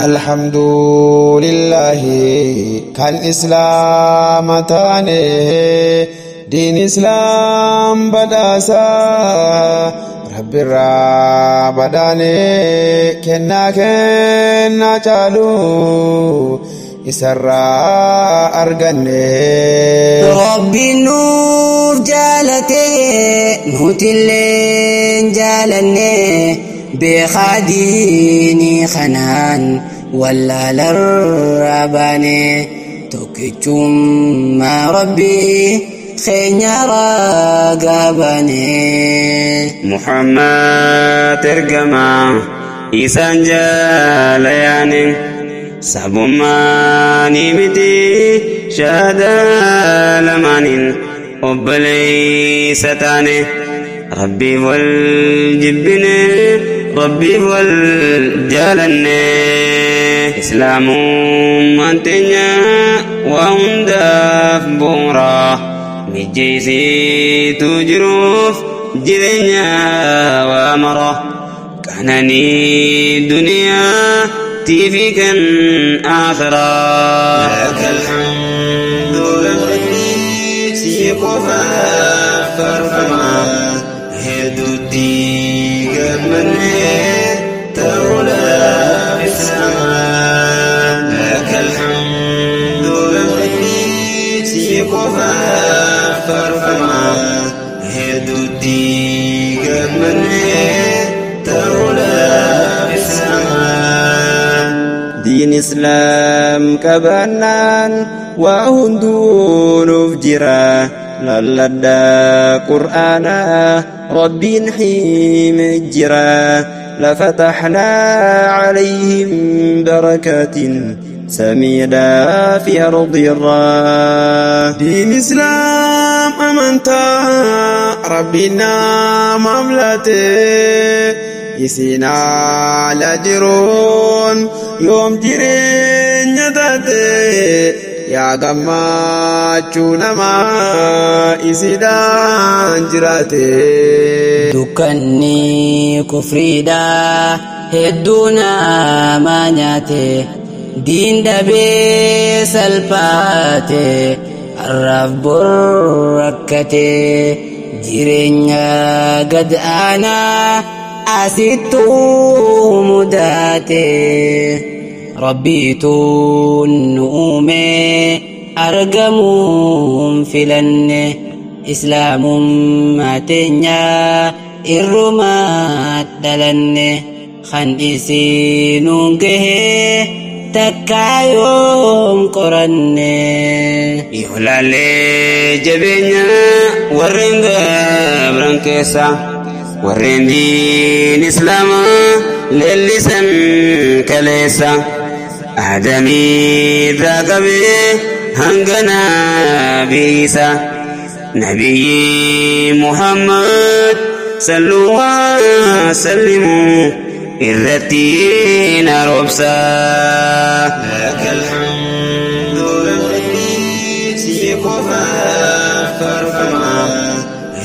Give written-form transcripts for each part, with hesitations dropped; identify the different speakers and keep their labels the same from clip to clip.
Speaker 1: Alhamdulillahi kan islaama taane, diin islaam badhaasa rabbirraa badhaane, kennaa kennaa caalu isarraa arganne.
Speaker 2: Rabbiin nuuf jaalate, nutilleen jaalanne, beekaa diinii kanaan wallaalarraa baane, tokkichummaa rabbii keenya ragaa baane.
Speaker 3: Muhammad ergamaa isaan jaalayaane, sabummaanii miti, shahaadaa lamaaniin obboleessa taane. Rabbiif wal jibbine, rabbiif wal jaalanne. Islaamummaan teenya waa hundaaf bu'uura, mijjeessituu jiruuf jireenya waa mara, qananii duniyaa tiifi kan akhiraa.
Speaker 4: لك الحمد ربي si qofaaf faarfama, hedduutti gammannee ta'uudhaaf ibsama. لك الحمد ربي si qofaaf faarfama, hedduutti gammannee ta'uudhaaf ibsama.
Speaker 3: Diin islaam qabaannaan waa hunduu nuuf jira, lalladhaa qur'aanaa rabbiin hime jira. لفتحنا عليهم بركات سميدا في أرض الرا.
Speaker 1: Diin islaam amantaa rabbiin namaaf laate, isiin haala jiruun yoom jireenya taate, yaa gammachuu namaa isiidhaan jiraate.
Speaker 2: Dukkanni kufriidha hedduu namaa nyaate, diin dhabee salphaate, har'aaf bor rakkate, jireenya gad aanaa asittuu mudaate. Rabbiitu nu uume, argamuun filanne, islaamummaa teenya irrumaa dhalanne, kan isiinuun gahee takkaa yoom qoranne.
Speaker 3: Yoo laallee jabeenya warreen gabran keessa, warreen diin islaamaa leellisan kaleessa, aadamii irraa qabee hanga nabiisa, nabiyyi Muhammad salluu waa sallimu irratti na roobsa.
Speaker 4: لك الحمد ربي si qofaaf faarfama,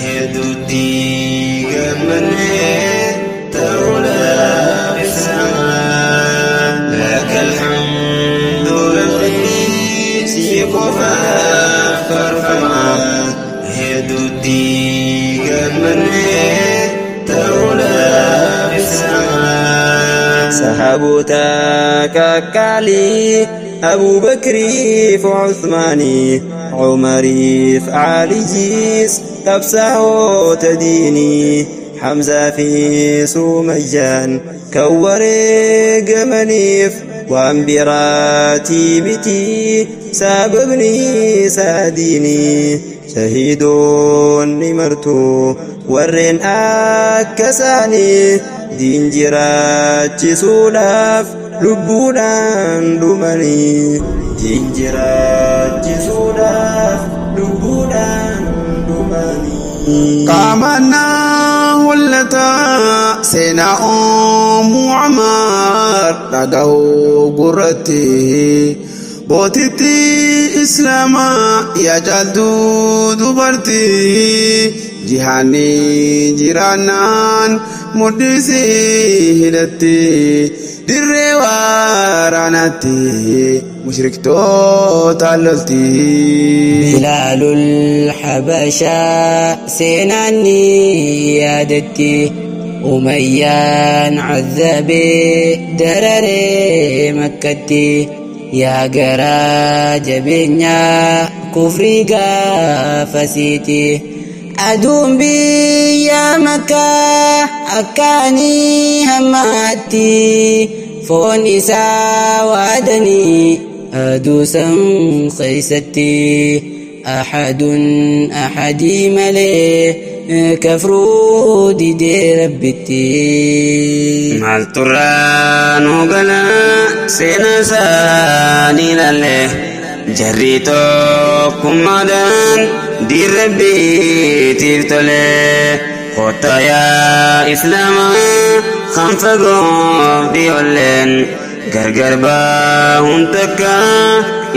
Speaker 4: hedduutti gammannee ta'uudhaaf ibsama. لك الحمد ربي si qofaaf faarfama, hedduutti gammannee ta'uudhaaf ibsama.
Speaker 3: Sahaabota qaqqaalii, Abuubakriif Uthmaanii, Umariif Alijiis, qabsaa'ota diinii, Hamzaa fi Sumayyaan kan wareegamaniif waan biraatii miti, sababni isaa diinii. Shahiidoonni martuu warreen akka isaanii diin jiraachisuudhaaf lubbuudhaan dhumanii, diin jiraachisuudhaaf lubbuudhaan dhumanii.
Speaker 1: Qaamannaa hollataa seenaa uumuu Amaar dhagahuu gurratti, bootitti islaamaa yaa caaltuu dubartii, jihaanni jiraannaan mudhiisii hidhatti dirree. Quraanatti mushriktoota lolti.
Speaker 2: Bilaalul Habashaa seenaan ni yaadatti. Umayyaan cazabee dararee Makkatti. Yaa garaa jabeenyaa kufrii gaafasiiti. Aduun biyya Makkaa akkaanii hammaatti. Foon isaa waadanii aduu san keeysatti. Ahadun ahadii malee kafruu didee Rabbitti.
Speaker 3: Maaltu irraa nu gala seenaa isaanii ilaalle, jarri tokkummaadhaan diin Rabbiitiif tole. Kottaa yaa Islaamaa kan fagoof dhiyoolleen, gargar bahuun takka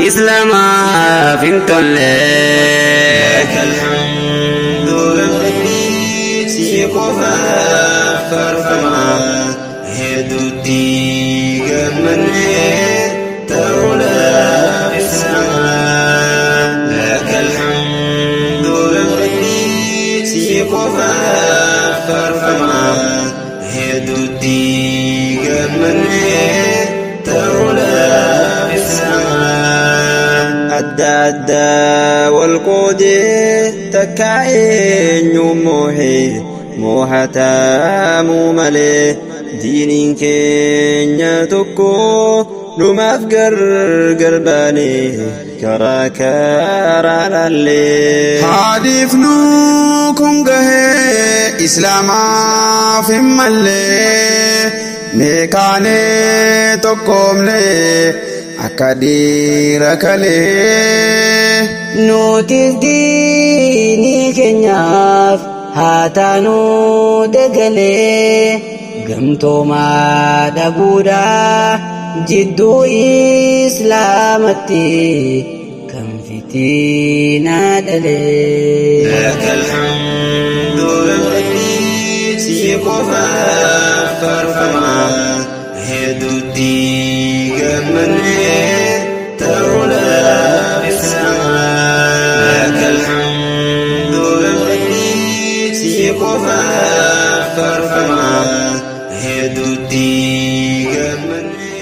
Speaker 3: Islaamaaf hin tolle.
Speaker 4: Alhamdu Rabbi si qofaaf faarfama, hedduutti gammannee ta'uudhaaf Islaama. Laka alhamdu Rabbi si qofaaf faarfama, hedduutti gammannee ta'uudhaaf Islaama.
Speaker 3: Adda addaa wal qoodee takkaa eenyuun moohee moohataamuu malee, diiniin keenya tokko numaaf gargar baane karaa karaa laallee.
Speaker 1: Haadhiifnu kun gahee Islaamaaf hin mallee, meeqaanee tokkoomne akka dhiira kalee.
Speaker 2: Nutis diinii keenyaaf haa taanuu dagalee, gamtoomaa dhabuudhaa jidduu Islaamatti kan fitiinaa dhalee.
Speaker 4: لك الحمد ربي si qofaaf faarfama, hedduutti gammannee ta'uudhaaf Islaama. لك الحمد ربي si qofaaf faarfama, hedduutti gammannee.